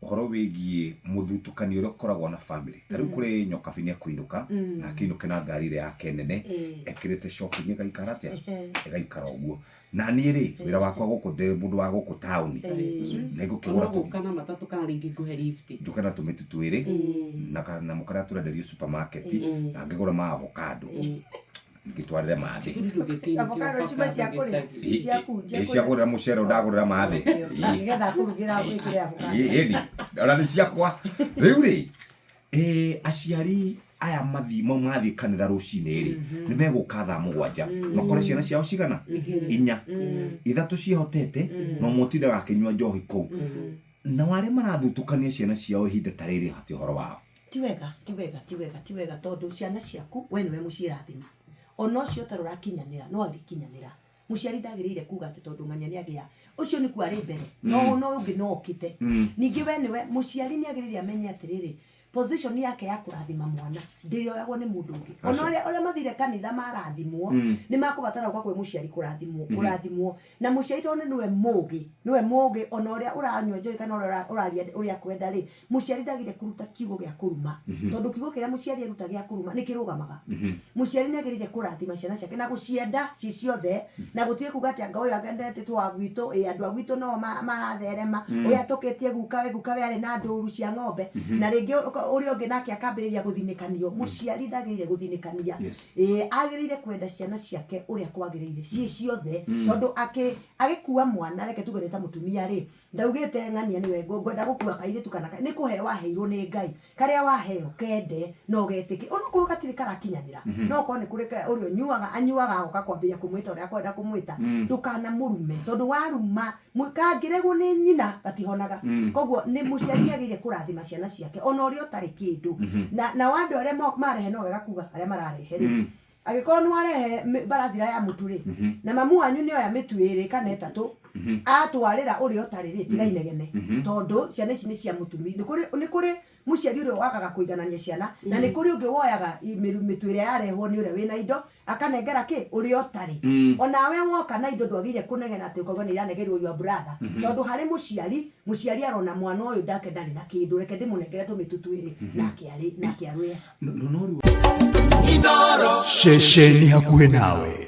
Ũhoro wĩgiĩ mũthutũkanio ũrĩa ũkoragwo na family. Ta rĩu kũrĩ Nyokabi nĩ ekũinũka, na akĩinũke na ngari ĩrĩa yake nene, ekĩrĩte shopping ĩgaikara atĩa? Ĩgaikara ũguo. Na niĩ rĩ, wĩra wakwa gũkũ ndĩ mũndũ wa gũkũ taũni, nĩ ngũkĩgũra Ona gũka na matatũ kana rĩngĩ ngũhe lift. Njũke na tũmĩtu twĩrĩ, na kanyamũ karĩa tũrenderio supermarket, na ngĩgũre ma avocado. Ngĩtwarĩre mathĩ. Avocado cuma cia kũrĩa. Ciaku, cia Ĩ, cia kũrĩa mũcere ndagũrĩra mathĩ. Nĩgetha akũrugĩra wĩkĩre avocado. Ĩni ona nĩ ciakwa rĩu rĩ, aciari aya mathi mathiĩ kanitha rũcinĩ rĩ, nĩ megũka thaa 7, makore ciana ciao cigana inya, ithatũ ciĩhotete na ũmwe ũtindaga akĩnyua njohi kũu. Nao arĩa marathutũkania ciana ciao ihinda ta rĩrĩ, hati ũhoro wao? Ti wega, ti wega, ti wega, ti wega, tondũ ciana ciaku we nĩwe mũciĩrathimi. Ona ũcio ũtarĩ ũrakinyanĩra no agĩkinyanĩra. Mũciari ndagĩrĩire kuga atĩ tondũ ng'ania nĩ agĩa, ũcio nĩkuo arĩ mbere, no no ũngĩ no okĩte. Ningĩ we nĩwe mũciari nĩ agĩrĩire amenye atĩrĩrĩ, position yake ya kũrathima mwana ndĩrĩoyagwo nĩ mũndũ ũngĩ. Ona ũrĩa mathire kanitha marathimwo, nĩ makũbatara gũka kwĩ mũciari kũrathimwo, kũrathimwo. Na mũciari tondũ nĩwe mũgĩ, nĩwe mũgĩ, ona ũrĩa ũranyua njohi kana ũrĩa ũraria ũrĩa akwenda rĩ, mũciari ndagĩrĩire kũruta kiugo gĩa kũruma. Tondũ kiugo kĩrĩa mũciari aruta gĩa kũruma nĩ kĩrũgamaga. Mũciari nĩ agĩrĩire kũrathima ciana ciake na gũcienda ciĩ ciothe, na gũtirĩ kuga atĩ anga ũyũ endetwo wa gwitũ, ĩ andũ a gwitũ no maratheerema, ũyũ atũkĩtie gukawe, gukawe arĩ na ndũru cia ng'ombe, na rĩngĩ ũrĩa ũngĩ nake akambĩrĩria gũthinĩkanio. Mũciari ndagĩrĩire gũthinĩkania. Ĩĩ, agĩrĩire kwenda ciana ciake ũrĩa kwagĩrĩire ciĩ ciothe, tondũ agĩkua mwana, reke tuge nĩ ta mũtumia rĩ, ndaugĩte ng'ania nĩwe ngwenda gũkua kairĩtu kana nĩ kũheo waheirwo nĩ Ngai. Karĩa waheo kende na ũgetĩkĩre, onokorwo gatirĩ karakinyanĩra, no okorwo nĩ kũrĩ ũrĩa ũnyuaga, anyuaga agoka kwambĩrĩria kũmwĩta ũrĩa akwenda kũmwĩta, ndũkanamũrume, tondũ waruma kangĩregwo nĩ nyina gatihonaga. Koguo nĩ mũciari nĩ agĩrĩire kũrathima ciana ciake ona ũrĩa ũtarĩ kĩndũ. Na nao andũ arĩa marehe, no wega kuga arĩa mararehe rĩ, angĩkorwo nĩ warehe mbarathira ya mũtu rĩ, na mamu wanyu nĩ oya mĩtu ĩrĩ kana ĩtatũ atwarĩra ũrĩa ũtarĩ rĩ, tiga inegene, tondũ ciana ici nĩ cia mũtumi. Nĩ kũrĩ mũciari ũrĩa wagaga kũiganania ciana, na nĩ kũrĩ ũngĩ woyaga mĩtu ĩrĩa yarehwo nĩ ũrĩa wĩna indo akanengera kĩ ũrĩa ũtarĩ. Onawe woka na indo ndwagĩrĩire kũnegena atĩ ũkauga nĩ iranegerwo your brother, tondũ harĩ mũciari, mũciari arona mwana ũyũ ndake ndarĩ na kĩndũ, reke ndĩmũnengere tũmĩtu twĩrĩ nake arĩ nake arũe. No no rĩu Ceceni hakuhĩ nawe.